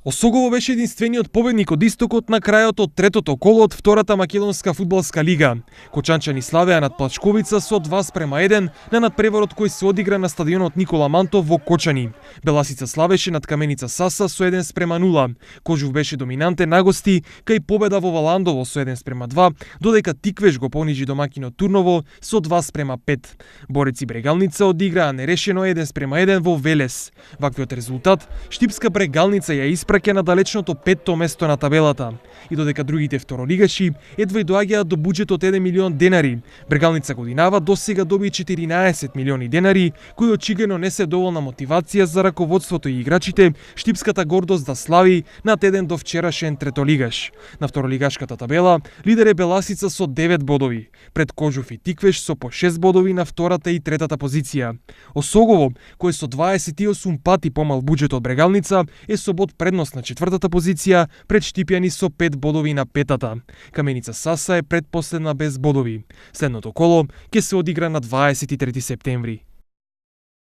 Осогово беше единствениот победник од истокот на крајот од третото коло од втората македонска фудбалска лига. Кочанчани славеа над Плачковица со 2:1 на надпреварот кој се одигра на стадионот Никола Мантов во Кочани. Беласица славеше над Каменица Саса со 1:0. Кожув беше доминантен на гости, кај победа во Валандово со 1:2, додека Тиквеш го понижи домакинот Турново со 2:5. Бореци Брегалница одиграа нерешено 1:1 во Велес. Ваквиот резултат Штипска Брегалница ја испраќа на далечното 5-то место на табелата. И додека другите второлигаши едва и доаѓаат до буџет од 1 милион денари, Брегалница годинава досега доби 14 милиони денари, кои очигледно не се доволна мотивација за раководството и играчите, штипската гордост да слави над еден до вчерашен третолигаш. На второлигашката табела лидер е Беласица со 9 бодови, пред Кожув и Тиквеш со по 6 бодови на втората и третата позиција. Осогово, кој со 28 пати помал буџет од Брегалница, е со бод предност на четвртата позиција пред Штипјани со 5 бодови на петата. Каменица Саса е предпоследна без бодови. Следното коло ќе се одигра на 23 септември.